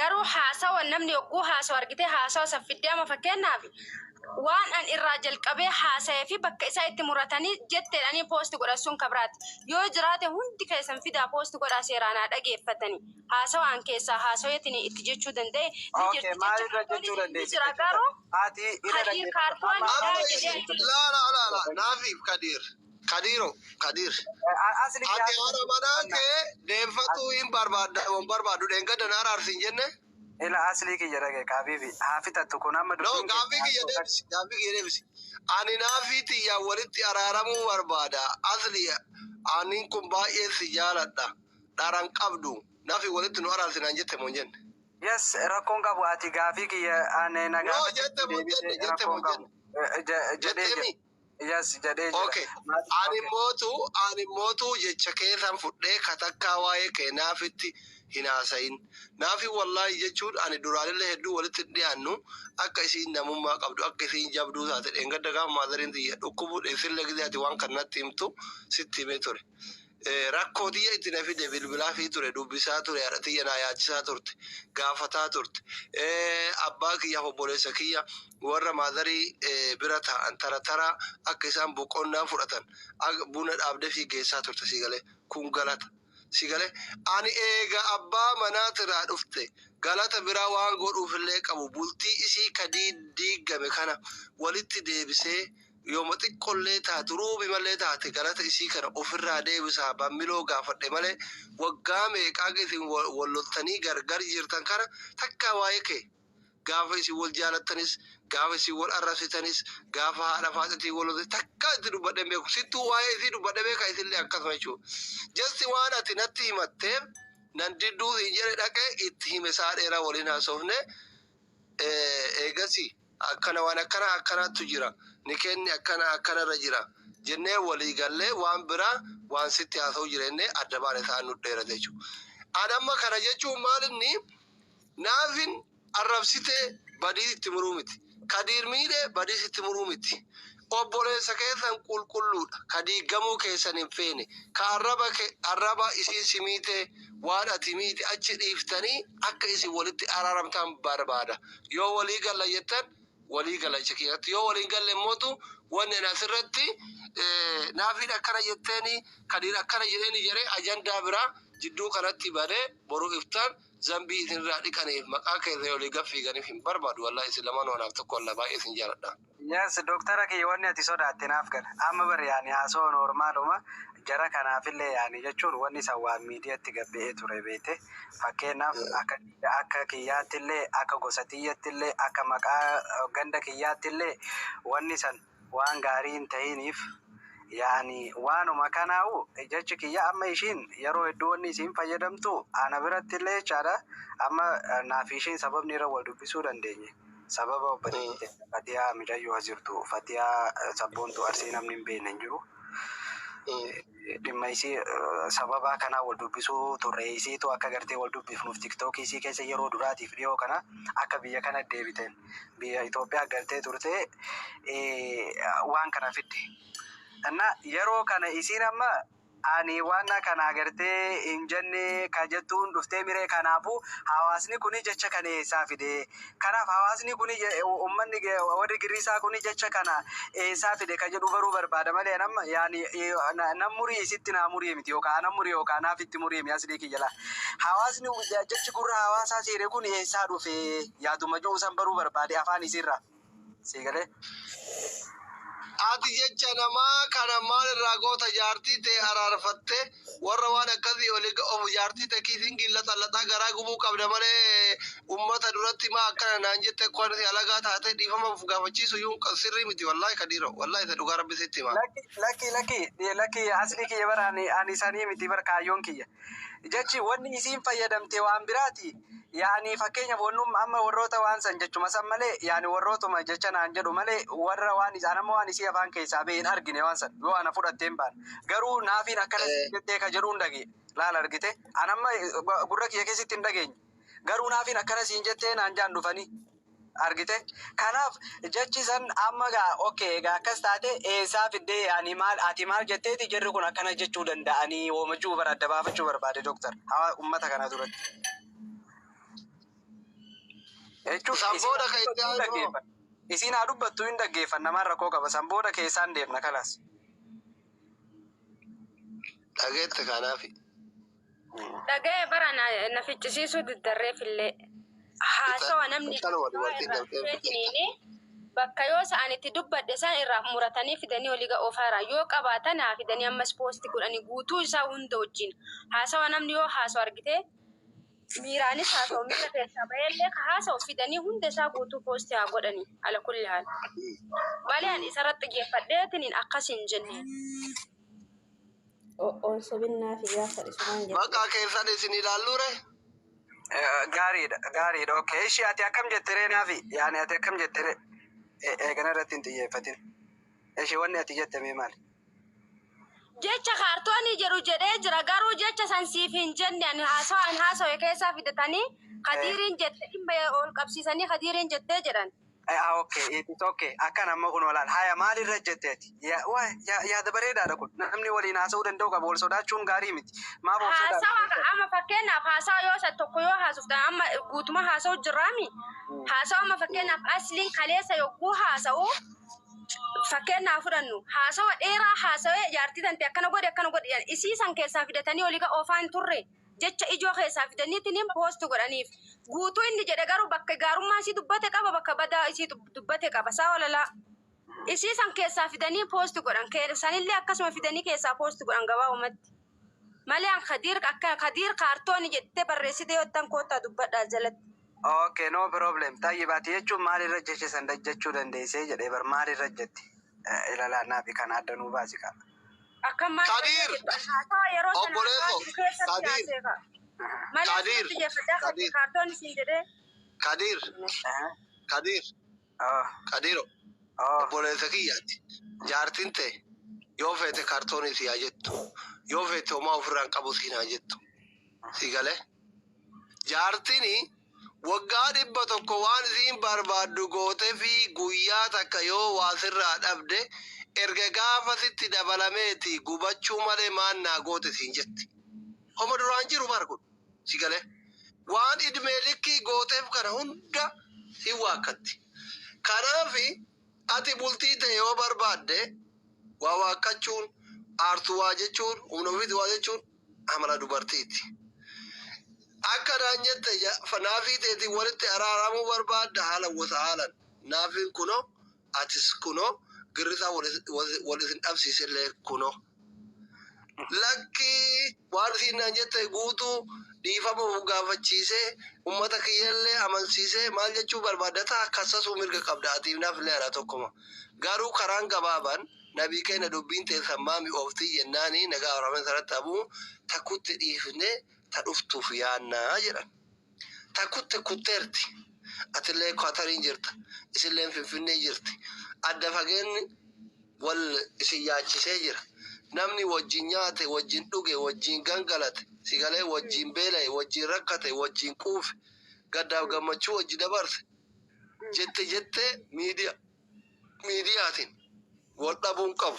Garuu haasawa namni yogguu haasawa argitee haasawa san fiddee amma fakkeenyaaf waan an irraa jalqabee haasa'ee fi bakka isaa itti muratanii jetteedhanii post godhan sun kabiraati. Yoo jiraate hundi keessan fidaa post godhaa seeraan haa dhageeffatanii. Haasawa an keessaa haasaweetiin itti jechuu danda'e ni Okay, jirti. maal Jecha irra jechuu kaartooniis ni dandeessi jira jechuudha. garuu Ati irra Kadiir dhaggeeffadhu. kaartoon Amma dhaa Amma jedhee isin achi laa laa laa laa naafiif Kadiir Kadiiro Kadiir asli ati haadha manaa kee deeffatuu hin barbaadda hin barbaaddu dheengadda na araarsi hin jenne. Ila aslii kiyya dhagaye kaabiibi haa fixattu kun amma No, dubbiin gaaffii keenya kiyya deebisi. Gaaffii kiyya deebisi. Ani naafii tiyyaan walitti araaramuu barbaada. Asli anin kun baay'ee si jaaladha. Dharan qabdu. Naafii walitti nu araarsi naan jette moo hin jenne? Yes, rakkoon qabu ati gaafii kiyya ani na No, gaafate jette moo hin deebise jenne? Jette moo rakkoon hin qabu. jenne? Jedhee jira. Jetteemi? Yes, jedhee jira. Okay. Ani mootu ani mootu jecha keessan fudhee katakkaa waa'ee kee naafitti hin haasayin. Naafi wallaahi jechuun ani duraanillee hedduu walitti hin dhiyaannu akka isiin namummaa qabdu akka isiin jabduu taate dheengadda gaafa maadariin tiyya dhukkubu dheessillee gizee ati waan kan natti himtu sitti himee ture. Rakkoo tiyya itti na fide bilbilaafii ture dubbisaa ture haadha tiyya naa yaachisaa turte gaafataa turte. Abbaa kiyyaaf obboleessa kiyya warra maadarii bira taa'an tara taraa akka isaan boqonnaa fudhatan buna dhaabdefii geessaa turte sii galee kun galata. Si galee ani eega abbaa manaatirraa dhufte galata biraa waan godhuufillee qabu bultii isii ka diiggame kana walitti deebisee yooma xiqqollee taatu ruubi malee taate galata isii kana ofirraa deebisaa bammiloo gaafadhe malee waggaa meeqaa isin wal loltanii gargar jirtan kana takkaa waa'ee kee gaafa isin wal jaalattanis gaafa isin wal arrabsitanis gaafa haadha faaxatii wal loltan takkaa itti dubbadhe hin beeku sittuu waa'ee isii dubbadhe beeka isillee akkasuma jechuudha. Just waan ati natti himatteef nan didduu hin jedhe dhaqee itti hime saa dheeraa waliin haasofne eegasi akkana waan akkana akkanaatu jira ni kenni akkana akkanarra jira jennee walii gallee waan biraa waan sitti haasa'u jira adda baane isaan nu dheerate jechuudha. Ani amma kana jechuun maal inni naafin arrabsitee badii itti muruu miti. Kadiir miidhee badii itti muruu miti. Obboleessa keessan qulqulluudha. Ka diigamuu keessan hin feene. Ka arraba isiin si miite waan ati miite achi dhiiftanii akka isin walitti araaramtan barbaada. Yoo walii galla jettan walii gala jecha kiyyatti. Yoo waliin galle immootu wanni ani asirratti naafiin akkana jetteeni kadiir akkana jedheeni jedhee ajandaa biraa jidduu kanatti banee boru iftaan zambii isinirraa dhiqaniif maqaa keessan olii gaffiiganiif hin barbaadu. Wallaahi isin lamaan wanaaf tokko wallaahi baay'ee isin jaaladha. Yes, doktara kiyya wanni ati sodaatte naaf gala. Amma bari yaani haasawaa normaaluma jara kanaafillee yaani jechuun wanni san waan miidiyaatti gabbe'ee ture beekte. Fakkeenyaaf akka kiyyaattillee akka gosa tiyyattillee akka maqaa ganda kiyyaattillee wanni san waan gaarii hin ta'iniif yaani waanuma kanaa'u jechi kiyya amma ishiin yeroo hedduu wanni isiin fayyadamtu ana birattillee jechaadha. Amma naaf ishiin sababni irra wal dubbisuu dandeenye. Sababa obboleettii Fatiyaa mucayyoo as jirtu Fatiyaa sabboontuu Arsii namni hin beekne hin jiru. Dhimma isii sababa kanaa wal dubbisuu turre isiitu akka gartee wal dubbifnuuf tiktookii isii keessa yeroo duraatiif dhiyoo kana akka biyya kana deebiteen biyya Itoophiyaa galtee turte waan kana fidde. Inna yeroo kana isiin amma ani waan kana agartee hin jenne ka jettuun dhuftee miree kanaafuu hawaasni kuni jecha kana eessaa fide kanaaf hawaasni kuni ummanni warri girrisaa kuni jecha kana eessaa fide ka jedhu baruu barbaada malee nama yaani nam murii isitti naa murii miti yookaan nam murii yookaan naaf itti murii mi asli kiyya laa hawaasni jechi gurra hawaasaa seere kun eessaa dhufe yaaduma jiru san baruu barbaade afaan isiirraa sii galee. Ati jecha namaa kana maal irraa goota jaartii ta'e araarfatte warra waan akkasii olii of jaartii ta'e kiisiin gillaxallaxaa garaa gubuu qabda malee ummata duratti maa akkana naan jette akka alagaa taate dhiifama of gaafachiisu iyyuu sirrii miti wallaahi kadiiro wallaahi isa dhugaa rabbi sitti hima. Lakki lakki lakki lakki asli kiyya bara ani sanii miti bara kaayyoon kiyya. Jechi wanni isiin fayyadamte waan biraati. Yaani fakkeenyaaf wannum amma warroota waan san jechuma san malee yaani warrootuma jecha naan jedhu malee warra waan isaan amma waan isii afaan keessaa ba'e hin argine waan san yoo ana fudhattee hin baane. Garuu naafiin akkana jettee ka jedhu hin dhagee laala argite an amma gurra kiyya keessatti hin dhageenye. Garuu naafiin akkana siin jettee naan jaan dhufanii. Argite kanaaf jechi san amma gaa okay egaa akkas taate eessaa fiddee ani maal ati maal jetteeti jarri kun akkana jechuu danda'anii hoomachuu bara adda baafachuu barbaade doktar hawa ummata kana duratti. Jechuun San isiin booda haa kan itti dubbattu hin aanu hoo? dhaggeeffanna. Isiin haa dubbattu hin dhaggeeffanna maal rakkoo qaba. San booda keessaan deemna kalaas. Dhageette kanaafi. Dhaga'ee bara na ficcisiisuu diddarreef illee haasawa namni Intala haasawa dubartiin irraa dhabdee dhufeetiniini bakka yoo sa'an itti dubbadhe isaan irraa muratanii fidanii olii ofaara yoo qabaatan haa fidanii ammas poosti godhanii guutuu isaa hunda wajjin haasawa namni yoo haasawa argite miiraanis haasawu miira keessaa baheellee ka haasawu fidanii hunda isaa guutuu poosti haa godhanii ala kulli haal malee ani isarratti xiyyeeffadheetiniin akkas hin jenne. O'oon sobinnaa fi gaafa dhisumaan jette. Maqaa keessan isin ilaalluure? Gaariidha gaariidha, okay. Ishii ati akkam jette ree naafi? Yaani ati akkam jette ree? Eegana irratti hin xiyyeeffatin. Ishii wanni ati jette mee maali? Jecha kaartoonii jedhu jedhee jira, garuu jecha san siif hin jenne. Ani haasawa an haasawe keessaa fidatanii kadiiriin jette, dhimma ol qabsiisanii kadiiriin jettee jedhan. Ah, okay, it is okay. Akkan amma kun walaal. Haya, maalirra jette ati? Yaada bareedaadha kun. Namni waliin haasa'uu danda'u qaba. Wal sodaachuun gaarii miti. Maaf of Haasawa sodaatu? amma fakkeenyaaf haasawa yoo isa tokko yoo haasoftan, amma guutuma haasa'u jirraami. Haasawa amma fakkeenyaaf asliin kaleessa yogguu haasa'u, fakkeenyaaf fudhannu, haasawa dheeraa haasawee jaartii tante akkana godhe akkana godhe jedhan, isii san keessaa fidatanii olii oofaa hin turre. Jecha ijoo keessaa fidaniitiin poosti godhaniif. Guutuu inni jedhe garuu bakka gaarummaa isii dubbate qaba, bakka badaa isii dubbate qaba. Saa walalaa. Isii san keessaa fidanii poosti godhan. Sanillee akkasuma fidanii keessaa poosti godhan gabaabumatti. Malee an Kadiir akka Kadiir kaartooni jettee barreessite yoo ta'an koottaa dubbadhaa jalatti. Okay, no problem. Xayyibaati jechuun maalirra jecha san jechuu dandeessee jedhee bar, maalirra jette? Ilalaa naafi kana adda nuu baasi qaba. Akka maal Kadiir! haasawa yeroo sana Obboleesso, haasawaa jiru keessatti Kadiir! haasee ka'a. Malee Kadiir! asirratti xiyyeeffadhaa Kadiir Kadiir! kaartooni siin jedhee. Kadiir! Kadiir! Oh, Kadiiro! oh. Obboleessa kiyyaati. Jaartiin ta'e yoo feete kaartoonii si haa jettu. Yoo feete homaa ofirraan qabu siin haa jettu. Si galee? Jaartiin waggaa 100 waan isiin barbaaddu gootee fi guyyaa takka yoo waa sirraa dhabde, erga gaafa sitti dabalameeti gubachuu malee maan naa goote siin jetti. Homa duraan jiru bar kun. Si galee? Waan idmee likkii gooteef kana hunda si waakkatti. Kanaaf ati bultii ta'e yoo barbaadde, waa waakkachuun, aartuu waa jechuun, humna ofiitti waa jechuun amala dubartiiti. Akka naan jette naafii teetiin walitti araaramuu barbaadda, haala gosa haalan. Naafiin kunoo, atis kunoo, girrisaa wal isin dhabsiisellee kunoo. Lakkii, waan isiin naan jette guutuu dhiifama of gaafachiisee, ummata kiyyallee amansiisee maal jechuu barbaadda kassasuu mirga qabda, atiif naaf illee alaa tokkoma. Garuu karaan gabaabaan nabii keenya dubbiin teessan maami ooftii jennaanii nagaa Oromoo sanatti habuu takkutti dhiifnee ta dhuftuuf yaannaa jedhan. Takkutti kutteerti. Atillee Kwatariin jirta. Isilleen Finfinnee jirti. Adda fageenyi wal isin yaachisee jira. Namni wajjin nyaate, wajjin dhuge, wajjin gangalate, sigalee wajjin beela'e, wajjin rakkate, wajjin quufe, gaddaaf gammachuu wajji dabarse. Jette jette miidiyaatiin wal dhabuun qabu.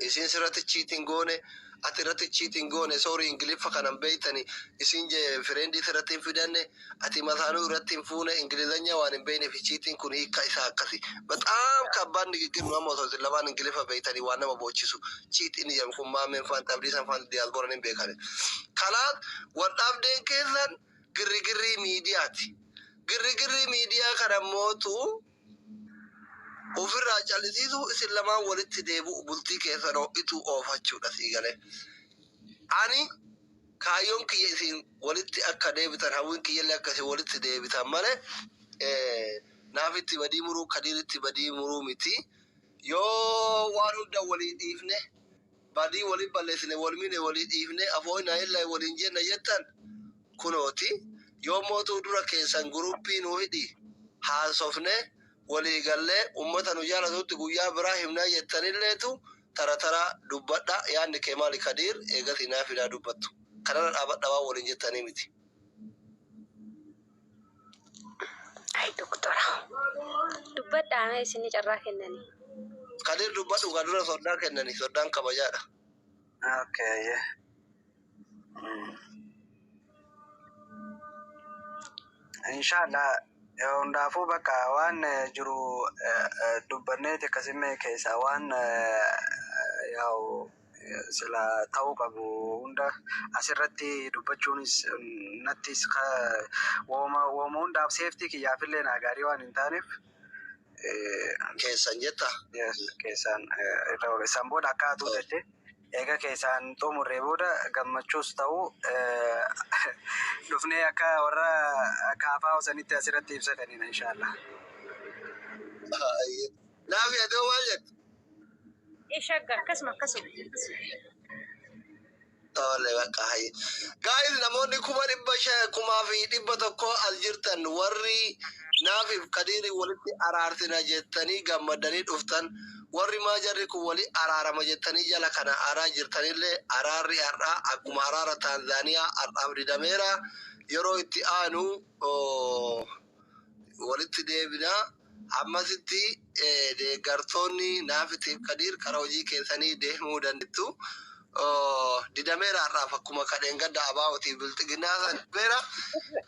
Isin sirratti cheating goone, ati irratti cheating goone, sorry, Ingiliffa kanan beeytani, isin friendii sirratti hin fidanne, ati mataanuu irratti hin fuune, Ingilizanya waan hin beeyneef cheating kun hiikka isaa akkasi. በጣም ከባድ ንግግር ነው። Amma osoo isin lamaan Ingiliffa beeytanii waan nama boochisu. Cheating jedhamu kun maameen faan xabdiisan faan diyaaspooraan hin beekani. Kanaaf wal dhabdeen keessan girrigirrii miidiyaati. Girrigirrii miidiyaa kana mootu ofirraa callisiisu, isin lamaan walitti deebi'u, bultii keessan ho'ituu oofachuudha sii galee. Ani kaayyoon kiyya isin walitti akka deebitan, hawwiin kiyyallee akka isin walitti deebitan malee naafitti badii muruu, kadiiritti badii muruu miti. Yoo waan hunda walii dhiifne, badii walii balleessine, wal miine walii dhiifne, afooyna illaa waliin jenna jettan kunooti. Yoo mootuu dura keessan guruppii nuu hidhi haasofne walii gallee ummata nu jaalatutti guyyaa biraa himnaa jettanilleetu tara tara dubbadha. Yaadni kee maali, Kadiir? Eegas naaf hidhaa dubbattu. Kanarra dhaabadha waan waliin jettanii miti. Ay doktora. Dubbadhaa isinii carraa kennanii. Kadiir, dubbadhu kan dura soddaan kennanii, soddaan kabajaadha. Okay. Yeah. Inshallah. Hundaafuu bakka waan jiru dubbanneeti akkasimme keessaa waan yaa'u sila ta'uu qabu hunda asirratti dubbachuunis nattis wooma wooma hundaaf safety kiyyaafillee naa gaarii waan hin taaneef Keessan jetta. Yes, keessaan irra san booda akka atuu jette eega keessaan xumurree booda gammachuus ta'u dhufnee akka warra kaafaa osanitti asirratti ibsatanidha inshaallah. Naafi adoo maal jettu? Shagga akkasuma akkasuma. Tole bakka hayya. Guys, namoonni 500,000 1,100 as jirtan, warri naafiif Kadiiri walitti araarsina jettanii gammadanii dhuftan, warri maa jarri kun wali araarama jettanii jala kana aaraa jirtanillee, araarri har'aa akkuma araara Taanzaaniyaa har'aaf didameera. Yeroo itti aanu walitti deebinaa. Ammasitti deeggartoonni naafitiif Kadiir karaa hojii keessanii deemuu dandeettu. Didameera har'aaf akkuma kadheen gadda abaa'otiif bilxiginaa san beera.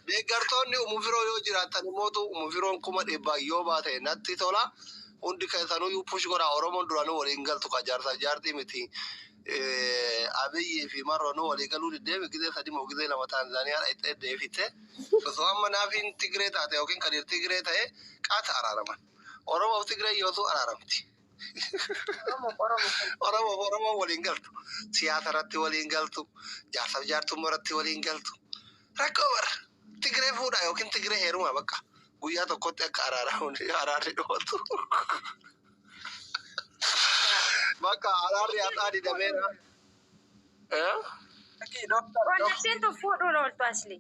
Deeggartoonni umufiroo yoo jiraatan immootu umufiroon 100,000 yoo baate natti tola. Hundi keessanuyyuu push godhaa. Oromoon duraanuu waliin galtu ka jaarsa jaartii miti. Abiyyii fi Marroonuu walii galuu diddeemi gizee sadi moo gizee lama Taanzaaniyaa dhaqxee deebite. Osoo amma naafiin Tigree taate yookiin Kadiir Tigree ta'e qaata araaraman. Oromoof Tigree yootuu araaramti. Oromoo Oromoo. Oromoof Oromoon waliin galtu. Siyaasa irratti waliin galtu. Jaarsaaf jaartummaa irratti waliin galtu. Rakkoo bara. Tigree fuudhaa yookiin Tigree heerumaa bakka. Guyyaa tokkotti akka araarri dhufatu. Bakka araarri har'aa didameera. Wannabseen tun fuudhuun ooltu asli.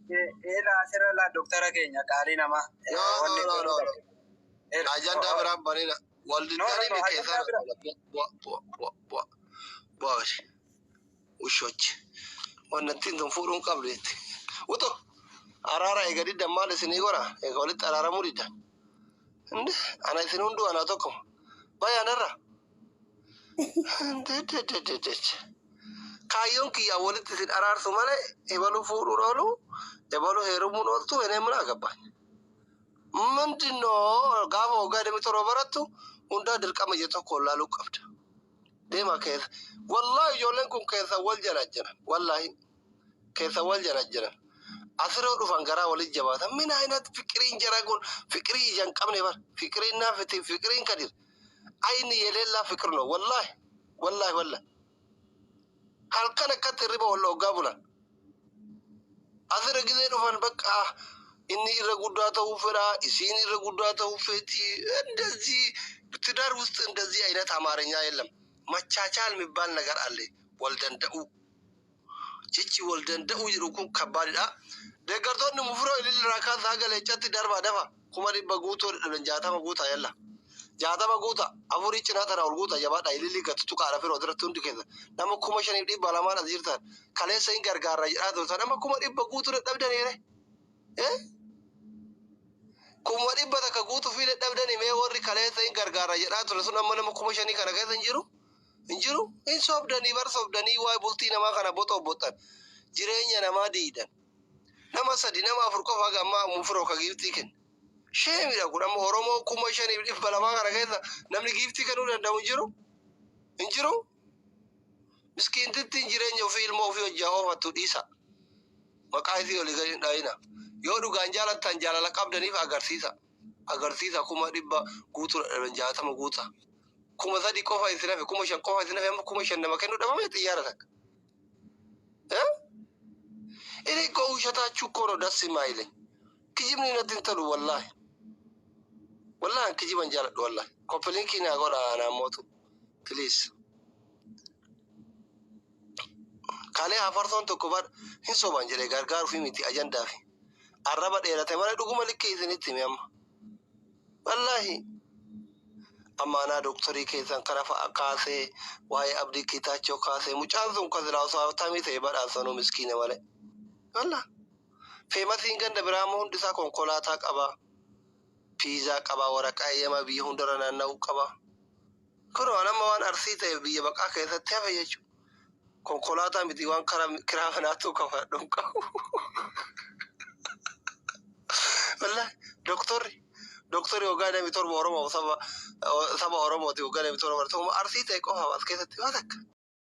Eela asirra laa doktara keenya qaalii namaa. No, no, no, no, no. Ajandaa biraan banina. Wal diddanii mi keessaa bu'a bu'a bu'a bu'a bu'a gadi. Ushochi. Wannattiin tun fuudhuun qabdu jetti. Utu araara eega diddan maal isinii godha? Eega walitti araaramuu diddan. Inde ana isin hunduu ana tokkuma. Bayaanarra. Kaayyoon kiyyaa walitti isin araarsu malee ebaluu fuudhuun oolu, ebaluu heerumuun ooltu enee mana gabbaan. Mindinoo gaafa waggaa 27 barattu hundaa dirqama ija tokko laaluu qabda. Deema keessa. Wallaahi ijoolleen kun keessa wal jala jiran. Wallaahi keessa wal jala jiran. Asirra dhufan garaa walitti jabaatan. Mina ayinat fiqiriin jara kun fiqirii ija hin qabne bar. Fiqiriin naafiti fiqiriin Kadir. Ayni yeleellaa fiqir no. Wallaahi wallaahi wallaahi. Halkan akkatti hirriba wal hoggaa bulan. Asirra gizee dhufan bakka inni irra guddaa ta'uu fedha, isiin irra guddaa ta'uu feeti። እንደዚህ ትዳር ውስጥ እንደዚህ አይነት አማርኛ የለም። መቻቻል የሚባል ነገር አለ። Wal danda'uu jechi wal danda'uu jedhu kun kabbaadidha. Deeggartoonni mufiroo ililli kaasaa haga leencatti darbaa dafa 100,000 guutuu dhadhaban 60 guutaa yalla. 60 guuta afurii cinaa tana ol guuta jabaadha ililli gatutu qaadha firoo irratti hundi keessa nama 5,200 as jirtan kaleessa hin gargaarra jedhaa turtan nama 100,000 guutuu dadhabdaniire. 100,000 guutuu fi dadhabdanii mee warri kaleessa hin gargaarra jedhaa ture sun amma nama 5,000 kana keessa hin jiru. Hin jiru. Hin soobdanii bar soobdanii waa'ee bultii namaa kana boxoo boxan jireenya namaa diidan. Nama sadi nama afur qofa haga ammaa mufiroo ka giiftii kenna. Sheemidha kun amma Oromoo 5,200 kana keessa namni giiftii kennuu danda'u hin jiru. Hin jiru. Miskiintittiin jireenya ofii ilmoo ofii hojjaa oofattu dhiisa. Maqaa isii olii gadi hin dhahina. Yoo dhugaan jaalattan jaalala qabdaniif agarsiisa. Agarsiisa 100,000 guutuu dadhaban 60 guuta. 3,000 qofa isin hafe 5,000 qofa isin hafe amma 5,000 nama kennuu dhabame xiyyaara takka. እኔ እኮ ውሸታችሁ እኮ ነው ደስ የማይለኝ። Kijibni natti hin tolu wallaahi. Wallaahi kijiban jaaladhu wallaahi. Copy link naa godha naamootu. Please. Kalee hafarsoon tokko bar hin soban jedhee gargaaruufi miti ajandaa fi arraba dheerate malee dhuguma likkee isinitti hime amma. Wallaahi. Amma anaa doktorii keessan kana fa'a kaasee waa'ee Abdii Kitaachoo kaasee mucaan sun kan silaa osoo haftamii ta'e badhaasanuu miskiina malee. Wallah. Famousiin ganda biraa immoo hundi isaa konkolaataa qaba. Piizaa qaba. Waraqaa eeyyamaa biyya hundarra naanna'uu qaba. Kun waan amma waan arsii ta'e biyya baqaa keessatti hafe jechuudha. Konkolaataa miti waan karaa kiraa manaatu kafadhu hin qabu. Wallah doktorri Doktorri waggaa 27 Oromoo saba Oromooti waggaa 27 barate. Arsii ta'e qofa as keessatti waa takka.